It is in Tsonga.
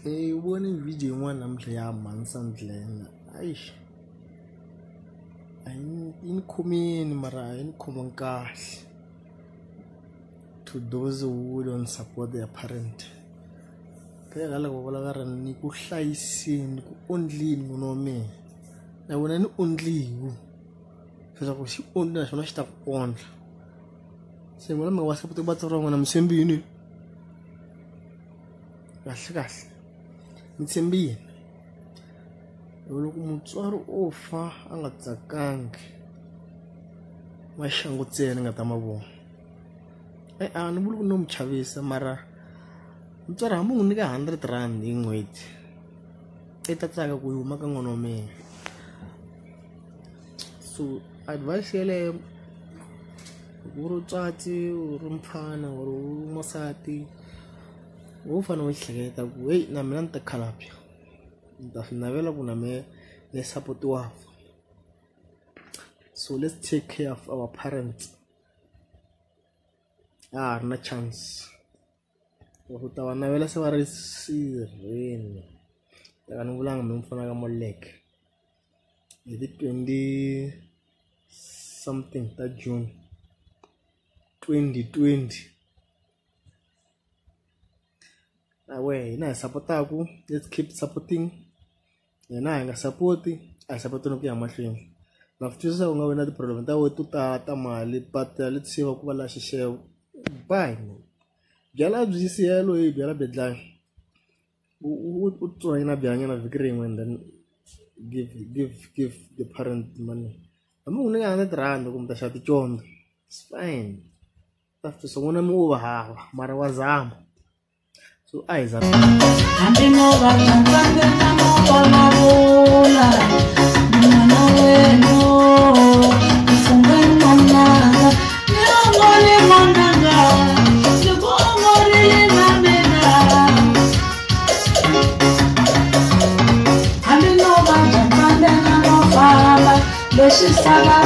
Ni vone video yin'wana namuntlha ya Mhani Sandlana eish a yi yi ni khomini mara a yi ni khomangi kahle to those who don't support their parent phela loko va vula va ri ni ku hlayiseni ku ondleni n'wana wa mina na wena ni ondliwi leswaku xi ondli naxona xi ta ku ondla se n'wina mi nga va support vatswari va n'wina mi tshembi yini kahle kahle mi tshembi yini loko mutswari o fa a nga tsakangi maxangu ntsena ni nga ta ma vona e a ni vuli ku no mu chavisa mara mutswari hambi u n'wi nyika R100 hi n'hweti i ta tsaka ku yi huma ka n'wana wa mina so advice yeleyo loko u ri mutswatsi u ri mufana or u ri n'wansati wo fanele u hleketa ku heyi na mina ni ta khalabya ni ta swi navela ku na mehe ni support-iwa so let's take care of our parents a ha ri na chance u ta va navela se va ri sirheni a ni vulanga mi mfana ka Molek hi ti 20 something ta June 2020 na wehe hina hi sapotaku let's keep supporting hina hi nga sapoti a hi sapoteni ku ya mahlweni na swi twisisa ku nga vi na ti-problem ta wena to tala ta mali but let's say va ku va la xixevo bye byala byi siyelo hi byala byi dlaya u tswanyana byalanyana vhiki rin'we and then give give give the parent money hambi u nyika R100 kumbe ta xava ticondzo it's fine ta swi twisisa n'wana mi u va hava mara wa zama so a hi zama Hambi mo va tsandzeka no vulavula n'wana wenu u fumbe n'wananga ni ongoli n'wananga siku ongorile na mina hambi no va tsandzeka no famba lexi sala